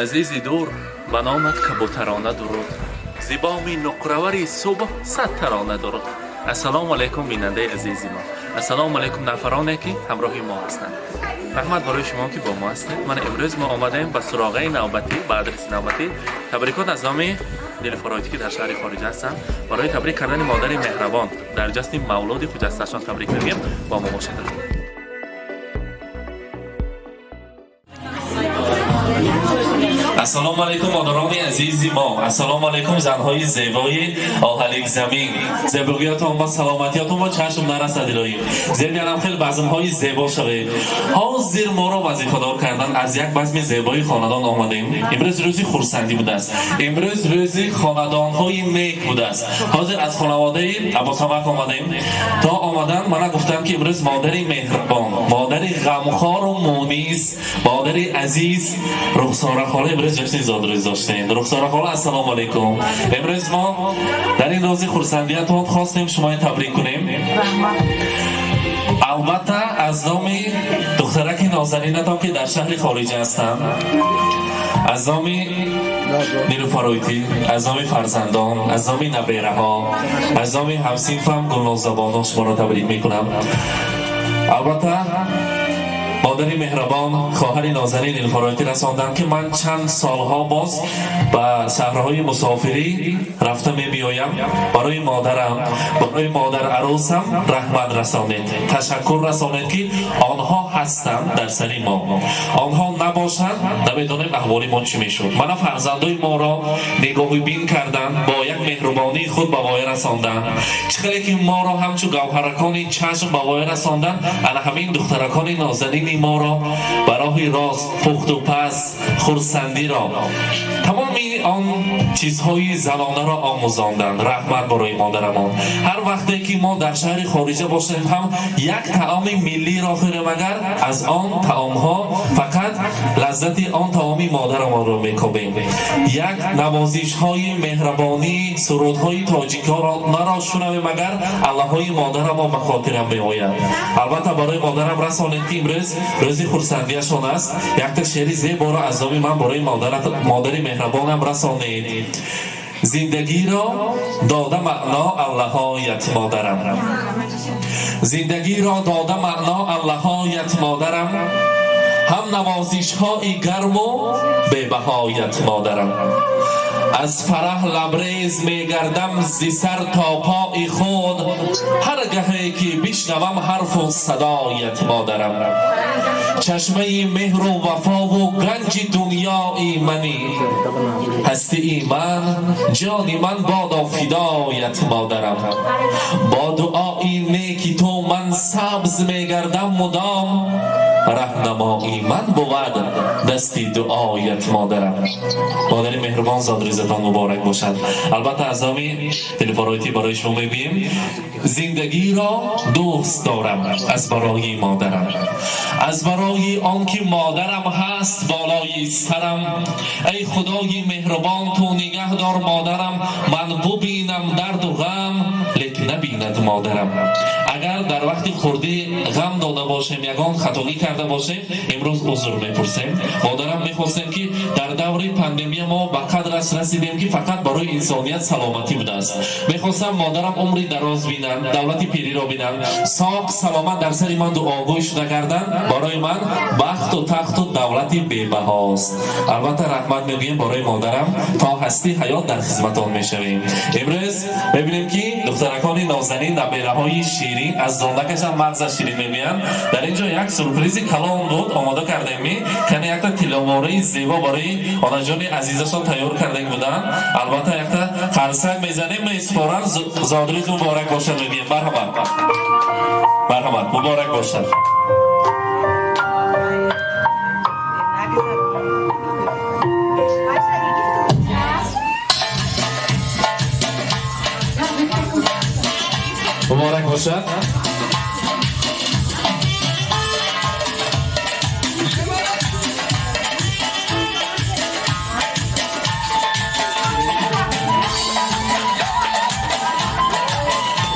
Азизи дур, ба номат кабутарона дуруд, зи боми нуқравари субҳ сад тарона дуруд. Ассалому алайкум, бинандаи азизи мо. Ассалому алайкум, нафароне ки ҳамроҳи мо ҳастанд. Раҳмат барои шумо, ки бо мо ҳастед. Ман имрӯз мо омадаем ба суроғаи навбатӣ, ба адреси навбатӣ. Табрикот аз номи Нилуфароитӣ, ки дар шаҳри хориҷа ҳастанд, барои табрик кардани модари меҳрабон дар ҷашни мавлуди хуҷасташон табрик мегӯем. Бо мо бошед. Ассалому алайкум, модарони азизи мо. Ассалому алайкум, занҳои зебои оҳаликзамин. Зебогиятон ва саломатиятон ва чашм нарасад, илоҳӣ. Зебиянам хел базмҳои зебо шавед. Ҳозир моро вазифадор кардан, аз як базми зебои хонадон омадем. Имрӯз рӯзи хурсандӣ будааст, имрӯз рӯзи хонадонҳои нек будааст. Ҳозир аз хонаводаи Аббосамак омадем. То омадан мана гуфтам, ки имрӯз модари меҳрубон, модари ғамхору мунис, модари азиз Рухсора хола имрӯз ҷашни зодрӯз доштем. Рухсора хола, ассалому алайкум. Имрӯз мо дар ин рӯзи хурсандиятон хостем шуморо табрик кунем. Албатта, аз номи духтараки нозанинатон, ки дар шаҳри хориҷа ҳастанд, аз номи Нилуфаройтӣ, аз номи фарзандон, аз номи набераҳо, аз номи ҳамсинфам Гулнозабоно шуморо табрик мекунам. Албатта, модари меҳрабон, хоҳари нозанин Нилуфаройтӣ расонданд, ки ман чанд солҳо боз ба шаҳрҳои мусофирӣ рафта мебиёям. Барои модарам, барои модар арӯсам раҳмат расонед, ташаккур расонед, ки онҳо ҳастанд дар сари мо. Онҳо набошанд, намедонем аҳволи мо чӣ мешуд. Мана фарзандои моро нигоҳубин карданд, бо як меҳрубонии худ ба воя расонданд. Чӣ хеле ки моро ҳамчун гавҳаракони чашм ба воя расонданд, ана ҳамин духтаракони нозанини моро ба роҳи рост, пухту паз, хурсандиро, тамоми он чизҳои занонаро омӯзонданд. Раҳмат барои модарамон. Ҳар вақте ки мо дар шаҳри хориҷа бошем ҳам, як таоми миллиро хӯрем агар, аз он таомҳо фақат лаззати он таоми модарамонро мекобем. Як навозишҳои меҳрабонӣ, сурудҳои тоҷикоро наро шунавем агар, аллаҳои модарамон ба хотирам меояд. Албатта, барои модарам расонед, ки имрӯз рӯзи хурсандиашон аст. Якта шеъри зеборо аз номи ман барои модари меҳрабонам расонед. Зиндагиро дода маъно аллаҳоят модарам, зиндагиро дода маъно аллаҳоят модарам, ҳам навозишҳои гарму бебаҳоят модарам. Аз фараҳ лабрез мегардам зи сар то пои худ, ҳар гаҳе ки бишнавам ҳарфу садоят модарам. Чашмаи меҳру вафову ганҷи дунёи манӣ, ҳастии ман, ҷони ман бодо фидоят модарам. Бо дуои неки ту ман сабз мегардам мудом, раҳнамои ман бувад дасти дуоят модарам. Модари меҳрубон, зодрӯзатон муборак бошад. Албатта, аз номи Нилуфаройтӣ барои шумо мегӯем: зиндагиро дӯст дорам аз барои модарам, аз барои он ки модарам ҳаст болои сарам. Эй худои меҳрубон, ту нигаҳ дор модарам, ман бубинам дарду ғам, лек набинад модарам. Агар дар вақти хурдӣ ғам дода бошем, ягон хатогӣ карда бошем, имрӯз узр мепурсем. Модарам, мехостем, ки дар даври пандемия мо ба қадраш расидем, ки фақат барои инсоният саломатӣ будааст. Мехостам модарам умри дароз бинанд, давлати пириро бинанд, соқ саломат дар сари ман дуогӯй шуда гарданд. Барои ман бахту тахту давлати бебаҳост. Албатта, раҳмат мегӯем барои модарам. То ҳастӣ ҳаёт дар хизматон мешавем. Имрӯз мебинем, ки духтаракони нозанин, набераҳои ширин, аз донакашам мағза ширин мегӯянд. Дар ин ҷо як сюрпризи калон буд, омода кардем. Ми кане якта тилловораи зебо барои онаҷони азизашон тайёр карда буданд. Албатта, якта қарсак мезанем, месупорам. Зодрӯз муборак бошад мегӯем. Марҳамат, марҳамат, муборак бошад. Муборак бошад.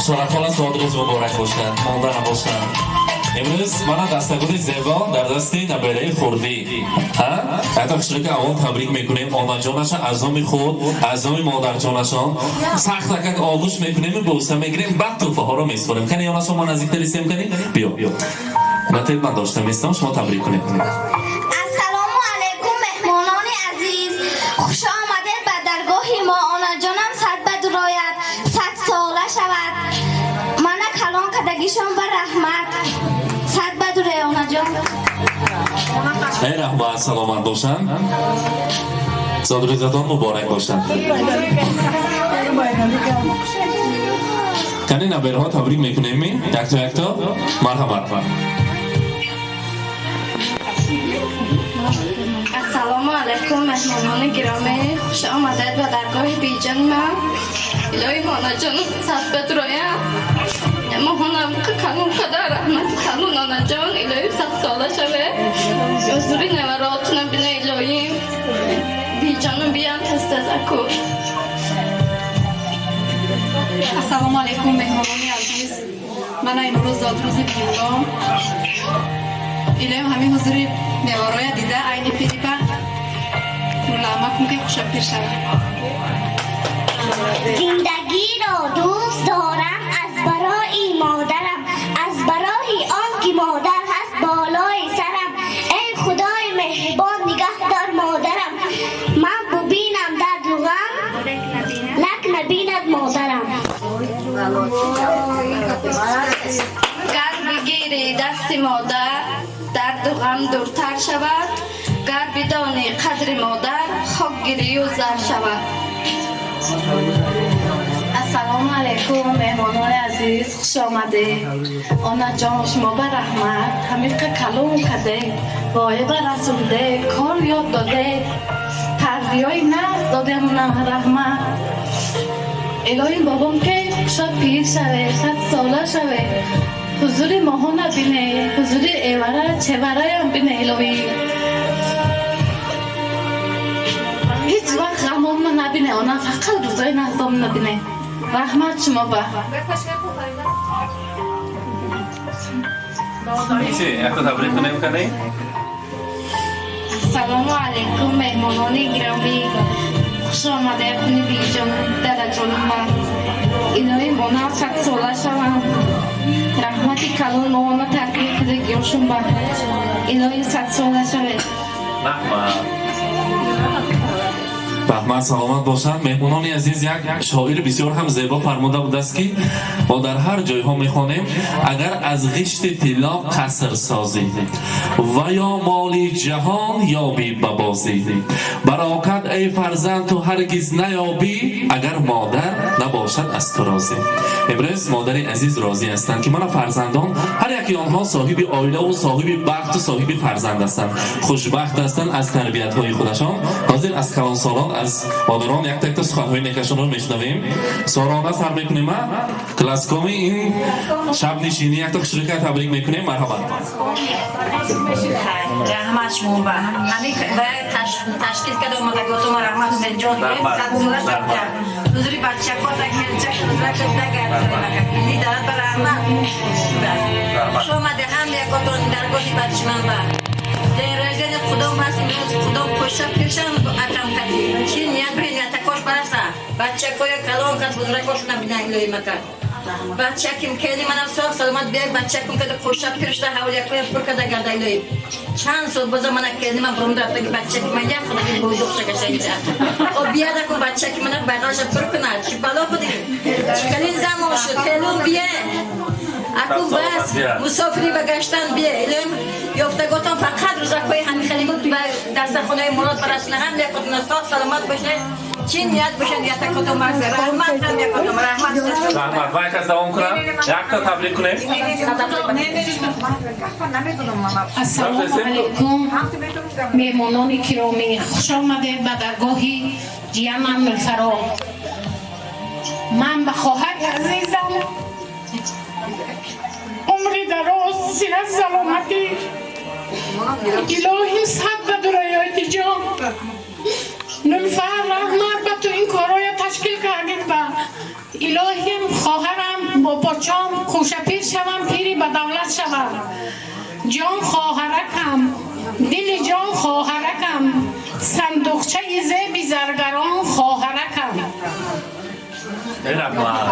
Сорахола, зодрӯз муборак бошад, монда набошад. Имрӯз мана дастагули зебо дар дасти набераи хурдӣ. Ҳатто хушрӯка аввал табрик мекунем онаҷонаша аз номи худ, аз номи модарҷонашон. Сахт акак оғӯш мекунем, бӯса мегирем, баъд тӯҳфаҳоро месупорем. Кани, ёнашон, мо наздиктар истем, кани, биё. Нател ман дошта местам, шумо табрик кунед. Ассалому алайкум, меҳмонони азиз, хуш омадед ба даргоҳи мо. Онаҷонам сад ба дурояд, 100 сола шавад. Мана калон кадагишон ба раҳмат. Сад ба дуре, онаҷон. Эй, раҳмат, саломат бошанд, зодрӯзатон муборак бошад. Кани, наберҳо, табрик мекунем якто якто, марҳамат. Ассалому алайкум, меҳмонони гиромӣ, хуш омадед ба даргоҳи биҷони ман. Илоҳи монаҷоном сад ба дуроям. Моҳонам калон када, раҳмати калон, онаҷон. Илоҳи 100 сола шаве, ҳузури неваротуна бина. Илоҳим биҷоном биям тез тазаккур. Ассалому алайкум, меҳмонони азиз. Мана имрӯз зодрӯзи бибиҳом. Илоҳим ҳамин ҳузури мевароя дида, айни пириба мулама кун, ки хушапир шавад. Зиндагиро дӯст дорам аз барои модарам, аз барои он ки модар ҳаст болои сарам. Эй худои меҳрибон, нигаҳдор модарам. Ман бубинам дарду ғам, лак набинад модарам. Гар бигирӣ дасти модар, дарду ғам дуртар шавад. Гар бидонӣ қадри модар, хок гирию зар шавад. Ассалому алайкум, меҳмонони азиз, хуш омадед. Онаҷон, шумо ба раҳмат, ҳамиқа калон каде, воя ба расонде, кор ёд доде, тарбиёи нағз додем, раҳмат. Илоҳим бобом ки шод пир шаве, 100 сола шаве, ҳузури моҳо набине, ҳузури эвара чевараям бине. Илоҳӣ ҳеҷ вақт ғамомна набине, она фақат рӯзои нағзом набине. Раҳмат шумо ба. Якто табрик кунем, кани. Ассалому алайкум, меҳмонони гиромӣ, хуш омадед хуни биҷон дараҷони ман. Илоҳи монам 100 сола шавам. Раҳмати калон, моҳона тарбия кардагиёшон ба. Илоҳи 100 сола шавед. Раҳмат. Раҳмат, саломат бошанд. Меҳмонони азиз, як шоир бисёр ҳам зебо фармуда будааст, ки мо дар ҳар ҷойҳо мехонем: агар аз ғишти тилло қаср созӣ ва ё моли ҷаҳон ёбӣ ба бозӣ, барокат, эй фарзанд, ту ҳаргиз наёбӣ, агар модар набошад аз ту розӣ. Имрӯз модари азиз розӣ ҳастанд, ки мана фарзандон ҳар яки онҳо соҳиби оилаву соҳиби бахту соҳиби фарзанд ҳастанд, хушбахт ҳастанд аз тарбиятҳои худашон. Ҳозир аз калонсолон, аз модарон якта якта суханҳои некашонро мешунавем. Сорона сар мекунем, а класскоми ин шабнишинӣ якта хушрӯка табрик мекунем, марҳамат. Раҳмат шумо ба ҳамин ташкил карда омадаготума, раҳмат, Ҳусейнҷон, 100 сола шуда, ҳузури бачако дарат ба раҳмат. Хуш омаде ҳам якотон даргоҳи бачиман ба. День рождения худом ҳаст имрӯз, худом пӯша пешам акам кади. Чи ният бе ниятакош бараса. Бачакоя калон кад, ҳузуракошона бинан, илоҳи макад. Бачаким кели манам соғ саломат биёй, бачаким када қӯша пиршда, ҳавлиякоя пур када гарда. Илоҳи чанд сол боза мана кели ман бурумда рафтаги, бачаки ман як худаги бойдуқша кашаида. О бияда ку бачаки мана бағалша пур кунад. Чи бало буди? Чи калин замон шуд, келун бие. Аку бас мусофири ба гаштан бие. Илоҳим ёфтаготон фақат рӯзакҳои ҳамихели ба дастархонаи мурод барасона, ҳам якотона соғ саломат боше. Чи ният боша, ниятакотон марза. Раҳмат ҳам якотон, раҳмат. Раҳмат. Ва як кас давом кунам, якта табрик кунем. Ассалому алайкум, меҳмонони киромӣ, хуш омадед ба даргоҳи ҷиянам Нулфаро. Ман ба хоҳари азизам умри дароз, сиҳат, саломатӣ, илоҳим сад ба дуроёти ҷон. Нулфар, раҳмат ба ту, ин корҳоя ташкил кардед. Ба илоҳим хоҳарам Бобочон, хушапир шавам, пири ба давлат шавам. Ҷон хоҳаракам, дили ҷон хоҳаракам, сандуқчаи зеби заргарон хоҳаракам. Раҳмат,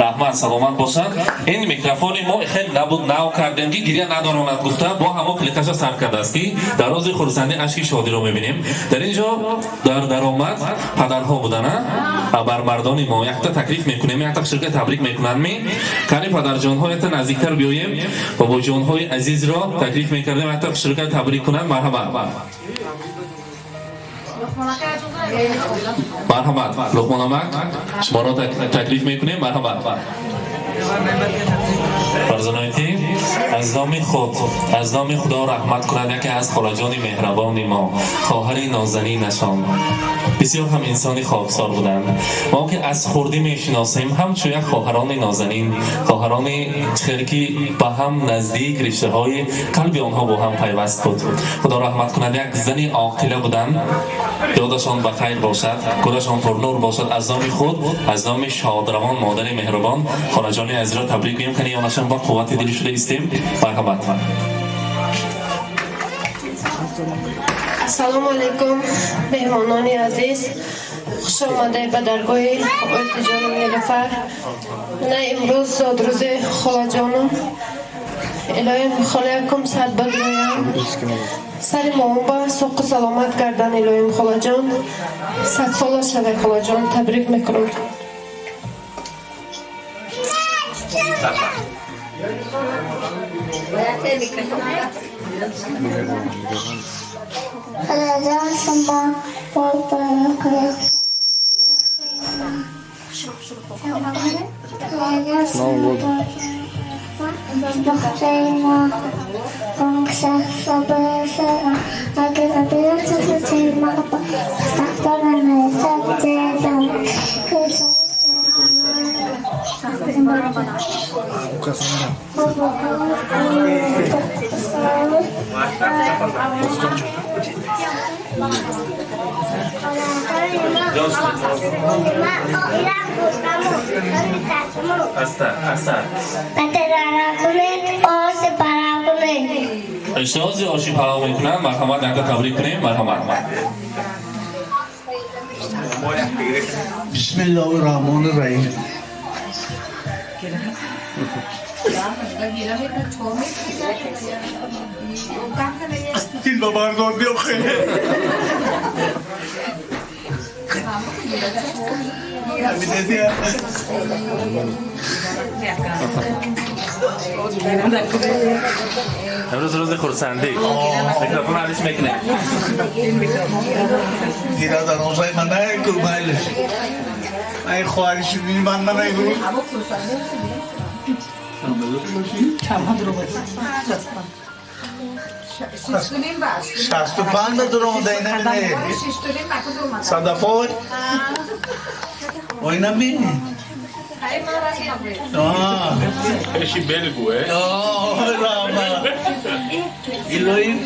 раҳмат, саломат бошанд. Ин микрофони мо хеле набуд, нав кардем, ки гиря надоронад гуфта, бо ҳамо кликаша сар кардааст, ки дар рӯзи хурсандӣ ашки шодиро мебинем. Дар ин ҷо дар даромад падарҳо будана, бармардони мо якта таклиф мекунем, якта ширка табрик мекунанд. Ми кани падарҷонҳо, якта наздиктар биёем, бобоҷонҳои азизро таклиф мекардем, якта ширка табрик кунанд. Марҳамат, марҳамат, Луқмонамак, шуморо таклиф мекунем. Марҳамат, фарзаноити, аз номи худ, аз номи Худо раҳмат кунад яке аз холаҷони меҳрабони мо, хоҳари нозанинашон. Бисёр ҳам инсони хоксор буданд. Мо ки аз хурдӣ мешиносем, ҳамчун як хоҳарони нозанин, хоҳарони хеле ки ба ҳам наздик, риштаҳои қалби онҳо бо ҳам пайваст буд. Худо раҳмат кунад, як зани оқила буданд. Ёдашон ба хайр бошад, гӯрашон пурнур бошад. Аз номи худ, аз номи шодравон модари меҳрубон, холаҷони азизро табрик гӯем. Кани ёнашон бо қуввати дили шуда истем. Марҳамат. Ассалому алайкум, меҳмонони азиз, хуш омадед ба даргоҳи Ойтиҷони Нилуфар. На имрӯз зодрӯзи холаҷонум. Илоҳим холаякум сад бадроям, сари моба соқу саломат гардан. Илоҳим холаҷон садсола шавед. Холаҷон, табрик мекунам. Холаҷон, шумо Иштиҳози оши палав мекунанд. Марҳамат, якта табрик кунем. Марҳамат. Бисмиллоҳи раҳмони раҳим. Филма бардор биёхе. Имрӯз рӯзи хурсандӣ, микрофон алиш мекунем. Гира дар онсай ман наку майлиш. Ай хоҳариш ман наку. 65 дуромада инамине. Садафой. Оинами. Пеши бел гуе. Рама. Илоим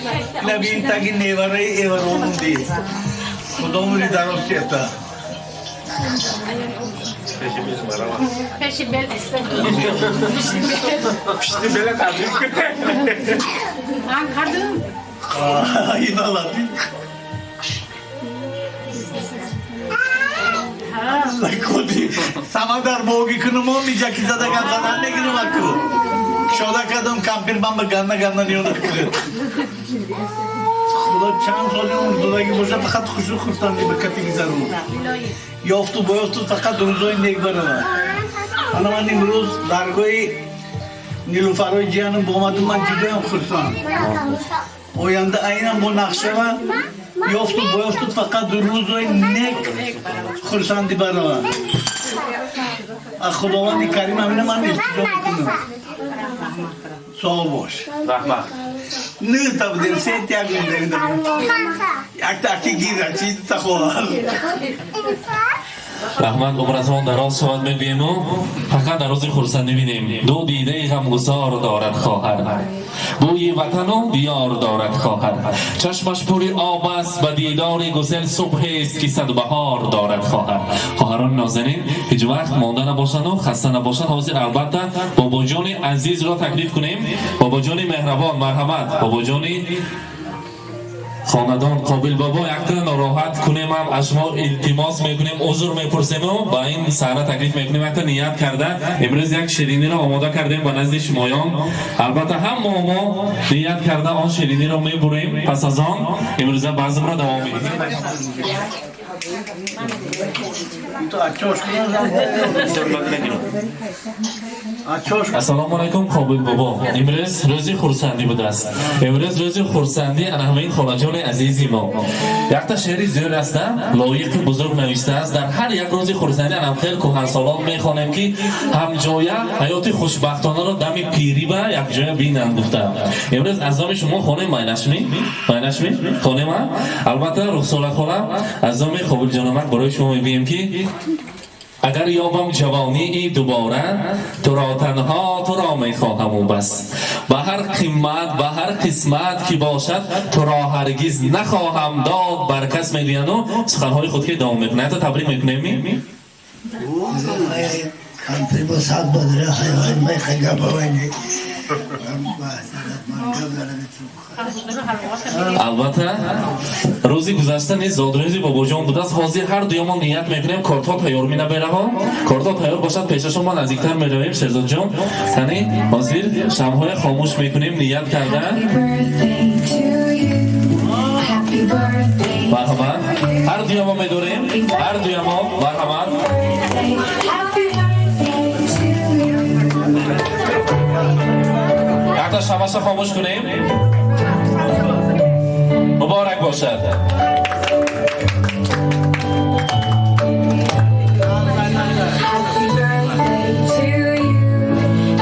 набин таги невараи эваромунди. Худомри даростията. Пеши бел. Пишти бела табрик кунем. Ман кардам. Иналати. Коди самадар боги кунумо миҷаки зада гап задан мегирам аку. Шода кардам кампир ман ба ганна ганна ниёда кунад. Худо чанд соли умр додагӣ боша, фақат хушу хурсандӣ ба кати гузарун. Ёфту боёфту фақат рӯзои нек баравад. Ана ман имрӯз даргоҳи Нилуфарҳои ҷиянам бомадум, ман ҷудоям хурсанд. Оянда айнан бо нақшава ёфту боёфту фақат рӯзои нек хурсандӣ баравад. Аз Худованди Карим ҳамина ман илтиҷо мекунам. Сов бош. Раҳмат. Нӯта будем, се як якта аки гира, чи та хоҳар. Раҳмат, умратон дароз шавад мегӯему фақат дар рӯзи хурсандӣ бинем. Ду дидаи ғамгусор дорад хоҳар, бӯи ватану диёр дорад хоҳар, чашмаш пури об аст ба дидори гусел, субҳест ки садбаҳор дорад хоҳар. Хоҳарони нозанин ҳеҷ вақт монда набошанду хаста набошанд. Ҳозир албатта бобоҷони азизро таклиф кунем. Бобоҷони меҳрабон, марҳамат. Бобоҷони хонадон Қобил бобо, якта нороҳат кунемам, аз шумо илтимос мекунем, узр мепурсему ба ин саҳна таклиф мекунем. Якта ният карда имрӯз як шириниро омода кардем ба назди шумоён. Албатта ҳама мо ният карда он шириниро мебурем, пас аз он имрӯза базмро давом медиҳем. Ассалому алайкум, Қобил бобо. Имрӯз рӯзи хурсандӣ будааст, имрӯз рӯзи хурсандӣ ана ҳамин холаҷони азизи мо. Якта шеъри зӯр аста, Лоиқи бузург навиштааст. Дар ҳар як рӯзи хурсандӣ анам хел кӯҳансолон мехонем, ки ҳамҷоя ҳаёти хушбахтонаро дами пириба якҷоя бинанд гуфта. Имрӯз аз номи шумо хонем, майнашми, майнашми хонем. Албатта, Рухсора хола, аз номи Қобилҷонамак барои шумо мегӯем, ки агар ёбам ҷавонии дубора, туро, танҳо туро мехоҳаму бас. Ба ҳар қимат, ба ҳар қисмат ки бошад, туро ҳаргиз нахоҳам дод бар кас, мегӯянду суханҳои худ ки давом мекунад. Ята табрик мекунем. Кампир бо сад бадра хай май хай гапавайни. Албатта, рӯзи гузашта низ зодрӯзи бобоҷон будааст. Ҳозир ҳар дуёмон ният мекунем, кортҳо тайёр минабераҳо, кортҳо тайёр бошад, пешашон ма наздиктар меравем. Шерзодҷон, яъне ҳозир шамъҳоя хомӯш мекунем, ният карда. Марҳамат, ҳар дуямо медорем, ҳар дуямо, марҳамат. Якта шамаша хомӯш кунем. Муборак бошад. Happy birthday to you.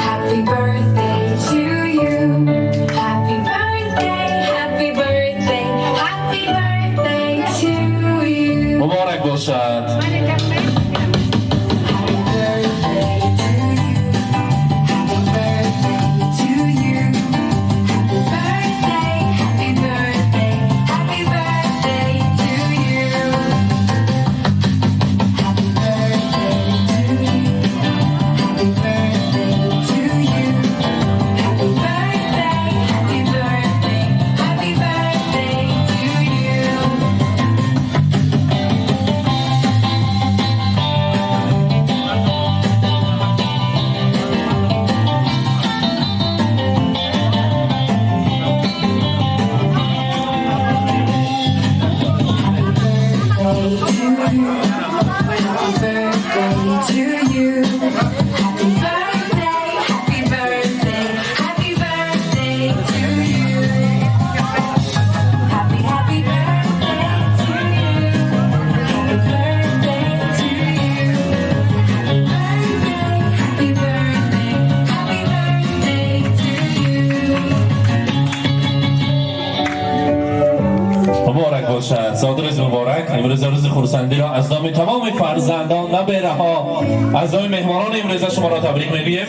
Happy birthday to you. Happy birthday, happy birthday, happy birthday to you. Муборак бошад. Happy birthday to you. Happy birthday to you. Happy birthday, happy birthday, happy birthday to you. Happy birthday to you. Happy birthday to you. Happy birthday, happy birthday, happy birthday to you. Happy birthday to you. Happy birthday to you. Happy birthday, happy birthday, happy birthday to you. Happy, happy birthday to you. Happy birthday to you. Happy birthday, happy birthday, happy birthday to you. Муборак бошад, зодрӯз муборак. Имрӯз рӯзи хурсандиро аз номи тамоми фарзандон, набераҳо, аз номи меҳмонони имрӯза шуморо табрик мегӯем.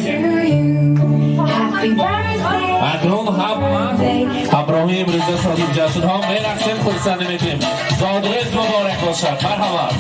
Happy birthday. Акнун ҳам ҳамроҳи имрӯза соҳиб ҷашнҳо мерақсем, хурсандӣ мекунем. Зодрӯз муборак бошад, марҳамат.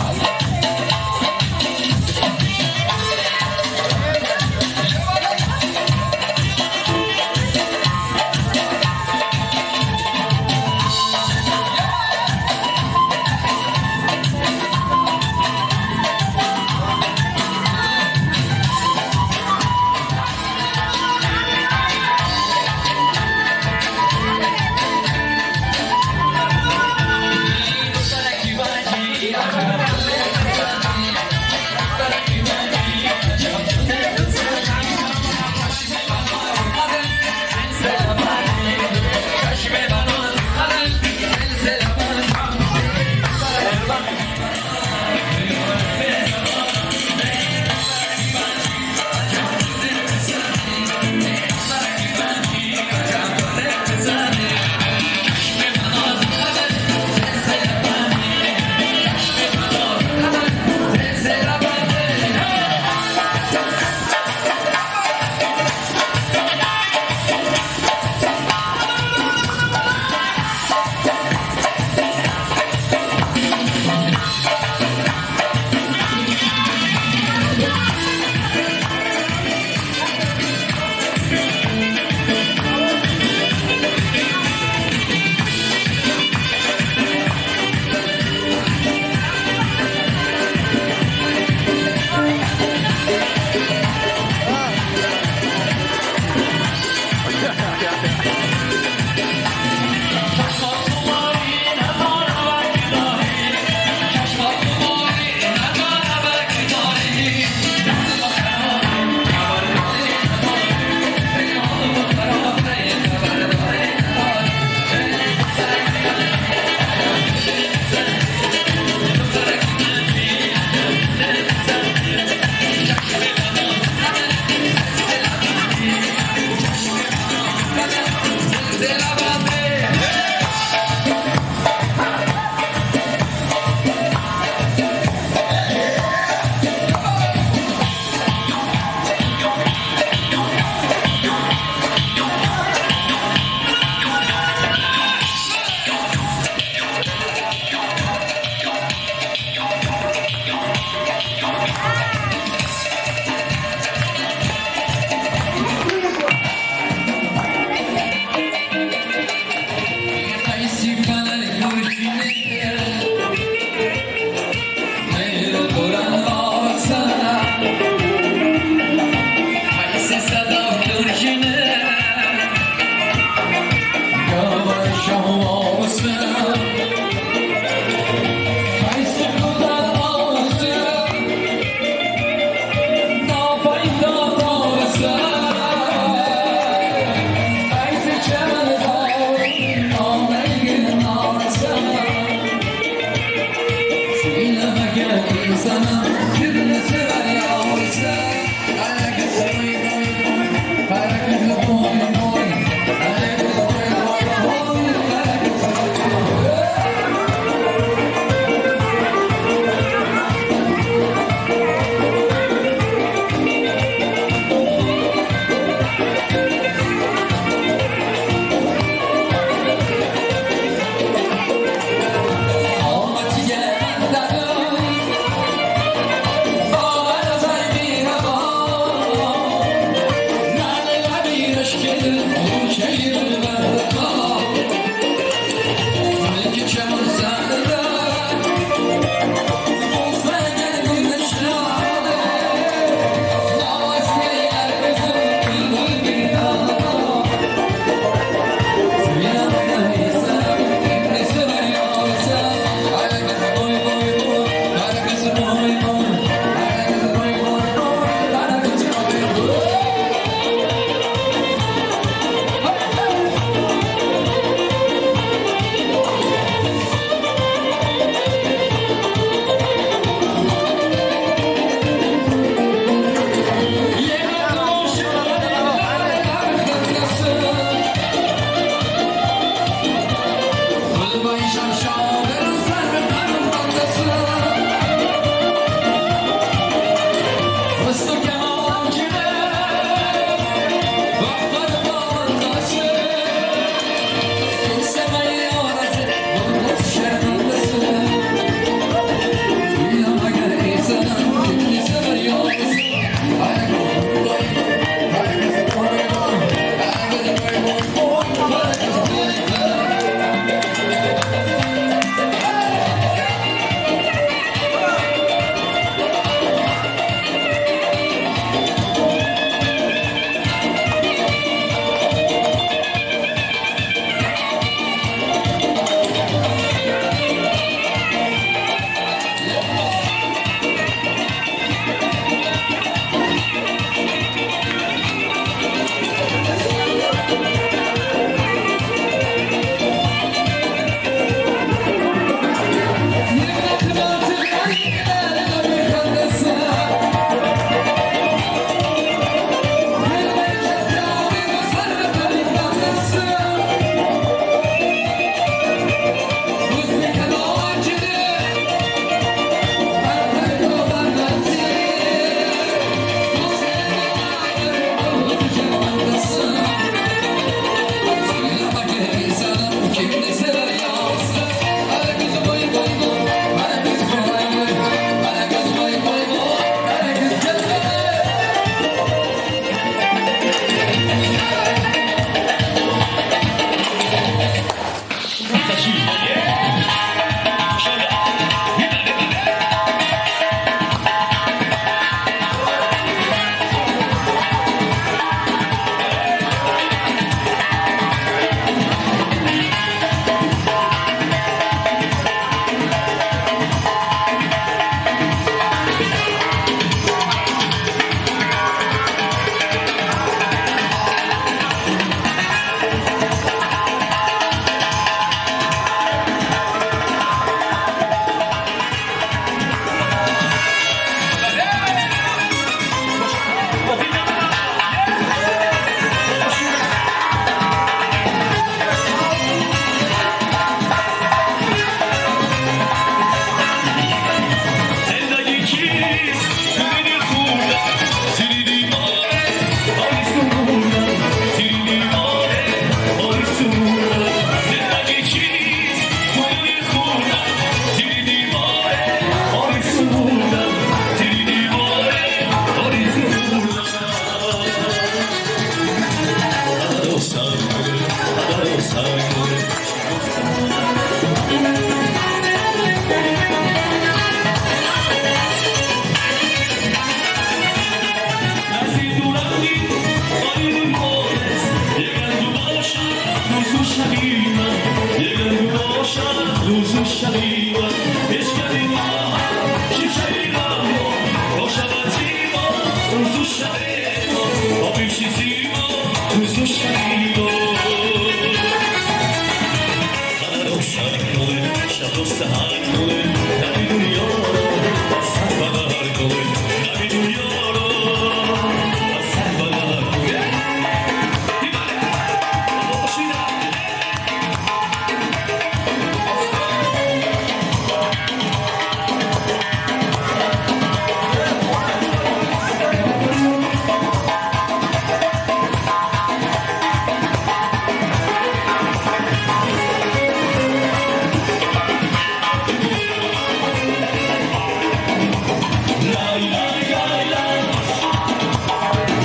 Лай, лай, лай, лай.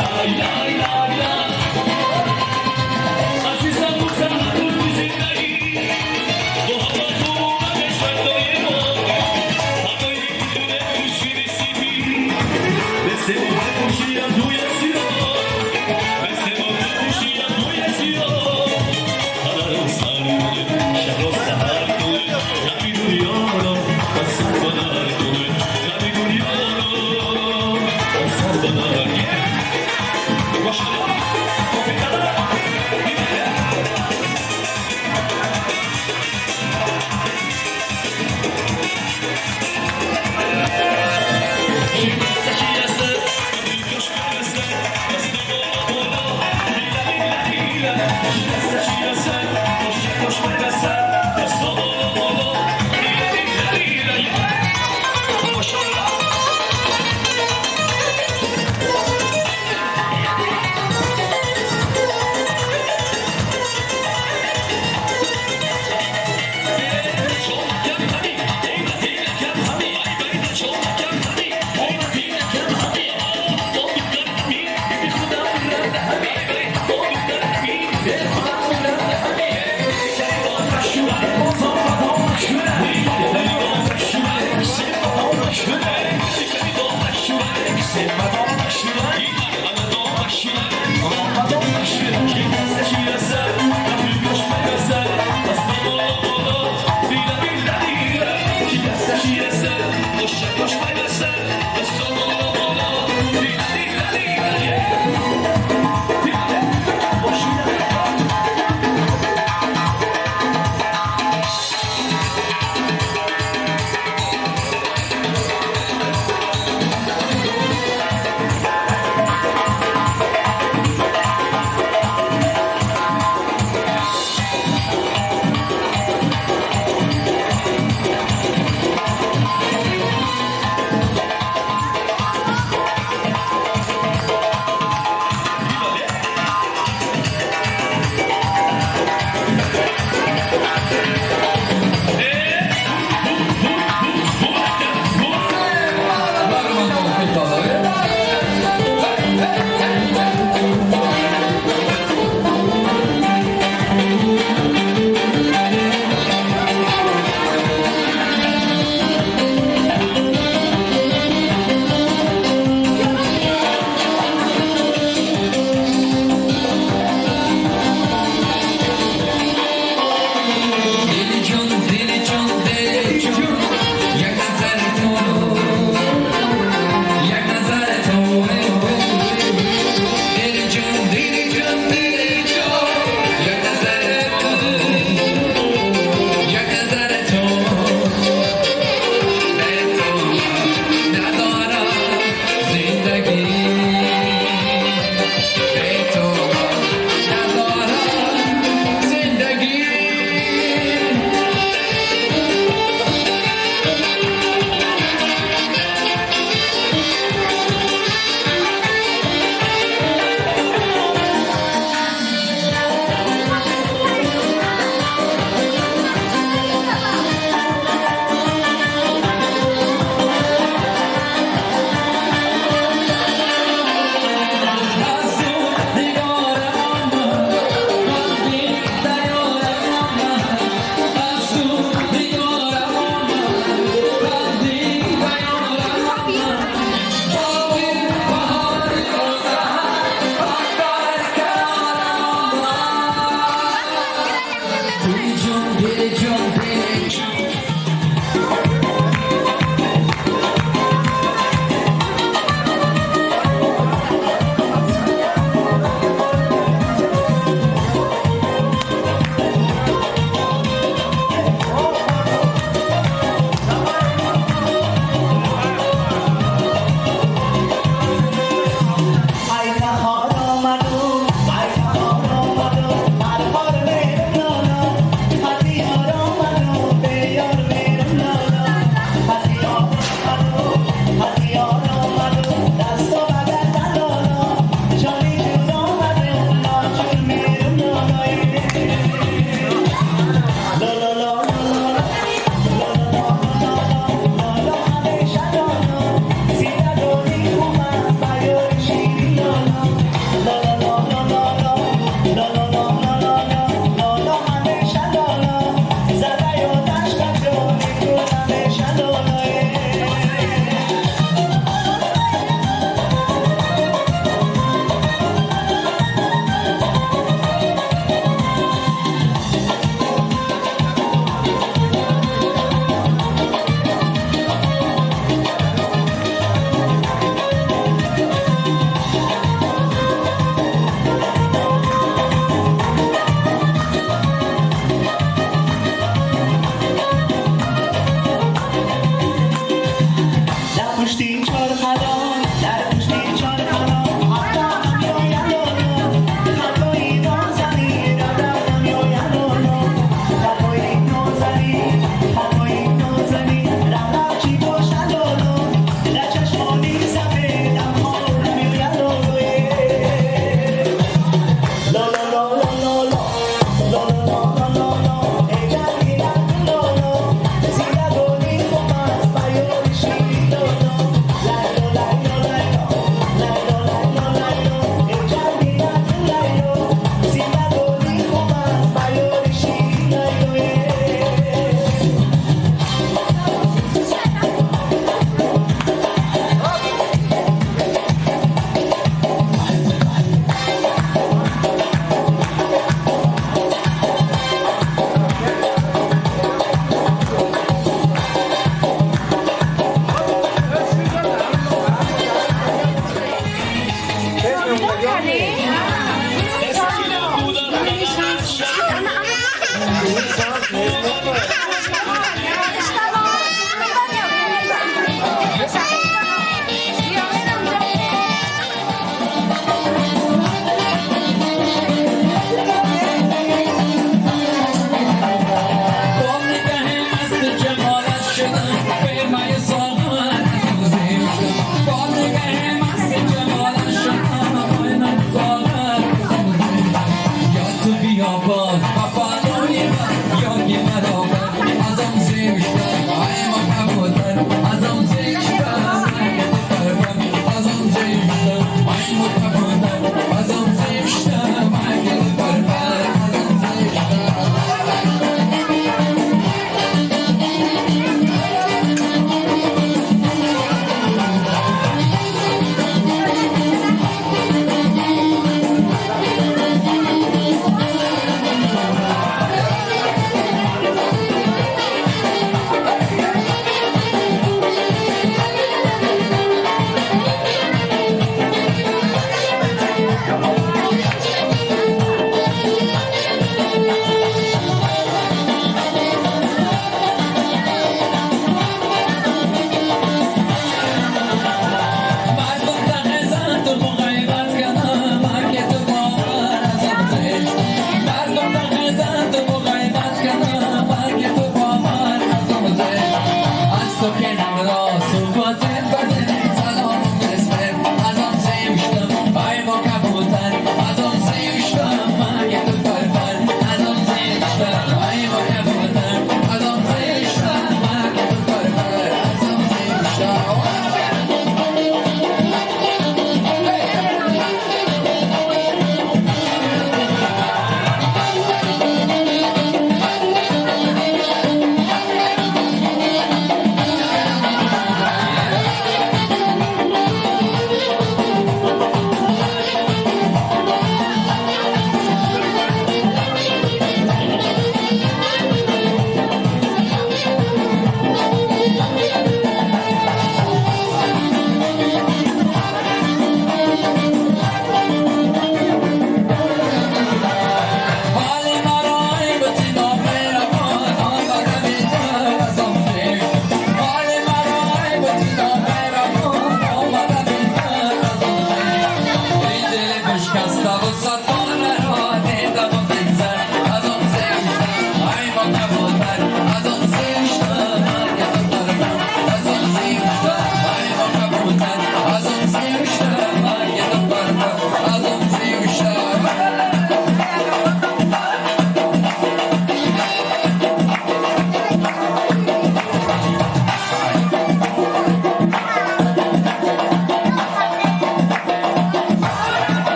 Лай, лай, лай, лай. Азизам, мусаллату зиндагӣ муҳаббату ҳамешадои мо ҳамаи бидуне пӯшиди сипи мисли мо бипӯшиям рӯи сиёҳ, мисли мо бипӯшиям рӯи сиёҳ. Ҳамаро сар кунед, шабро саҳар кунед, ғами дунёро пасу падар кунед, ғами дунёро.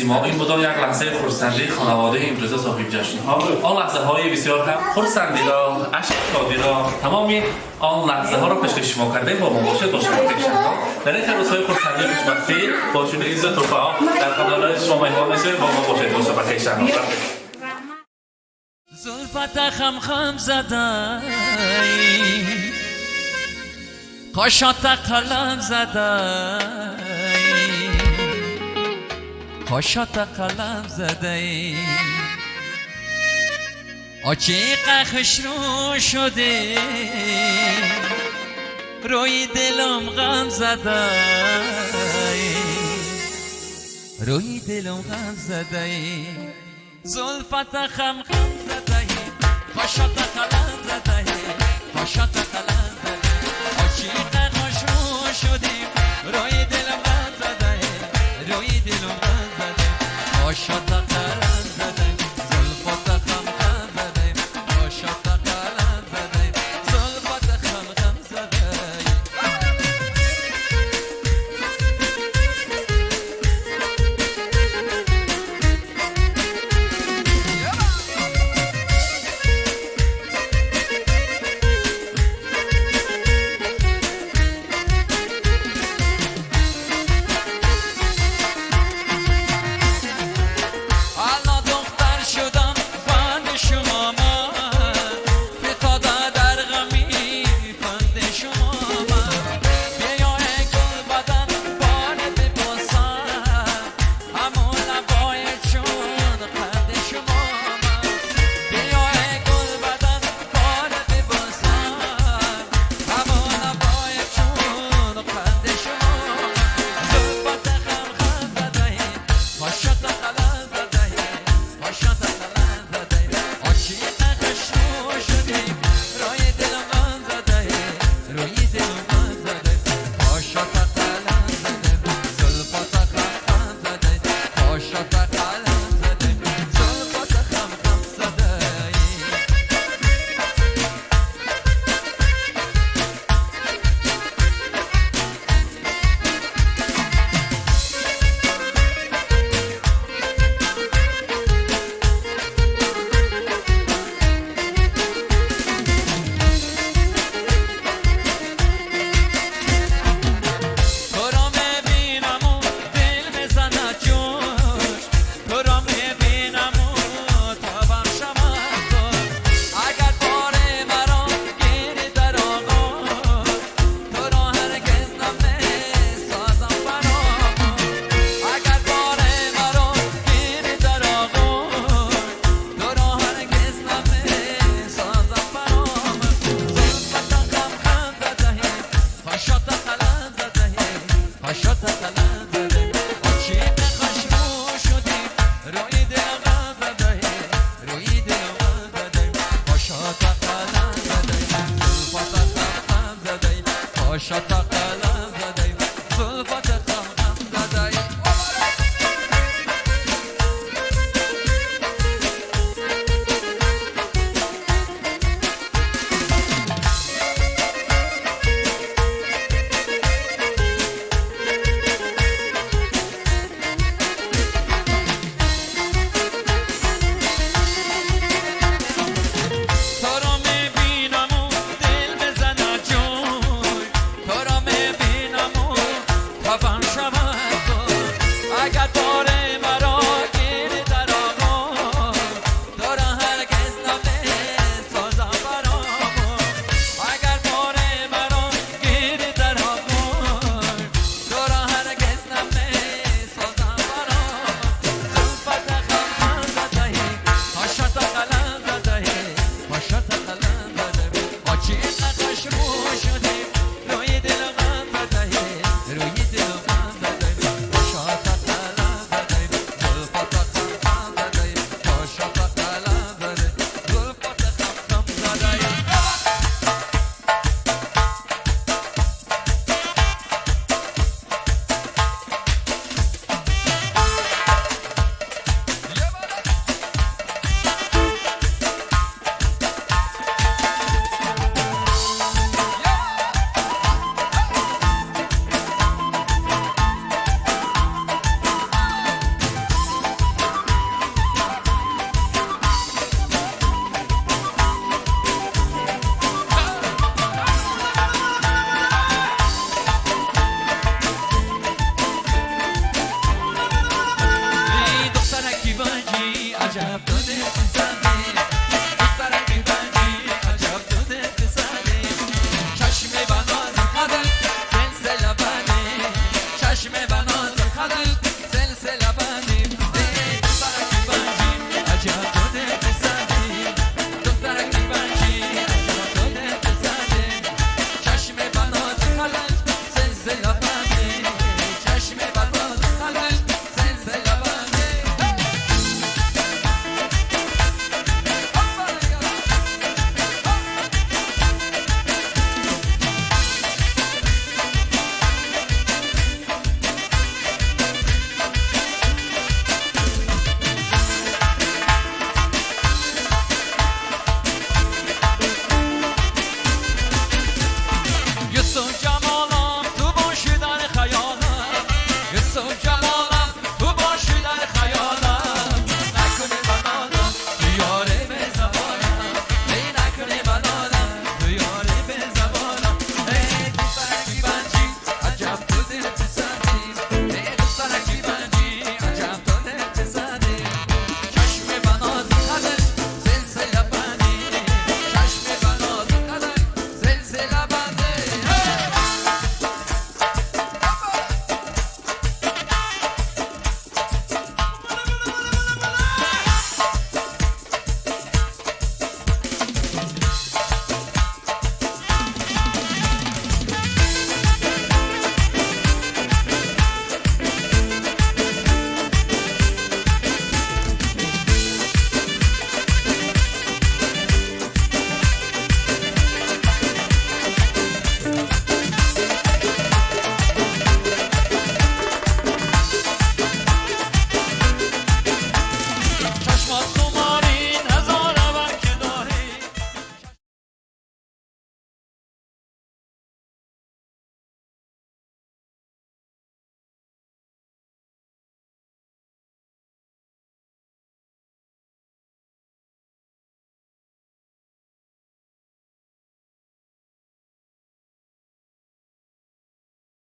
Мо ин буда як лаҳзаи хурсандии хонаводаи имрӯза соҳибҷашнҳо. Он лаҳзаҳои бисёр ҳам хурсандиро, ашки шодиро, тамоми он лаҳзаҳоро пешкаши шумо кардем. Бо мо бошед, бо шабакаи Шаҳнод. Дар ин рӯзҳои хурсандию хушбахтӣ бо чунин иззу туҳфаҳо дар каналҳои шумо меҳмон мешавем. Бо мо бошед, бо шабакаи Шаҳнод. Зулфата хам хам задай, қошота қалам задай, қошота қалам задай, очиқа хушрӯ шуде, рӯи дилам ғам задай, рӯи дилам ғам задай, зулфата хам хам задай, қошота қалам задай, қошота қалам задай, очиқа хушрӯ шуде, рӯи дилам ғам задай, рӯи дилам ғам задай, қошота қалам задай, зулфата хам хам задай, қошота қалам задай, зулфата хам хам задай. Қошата.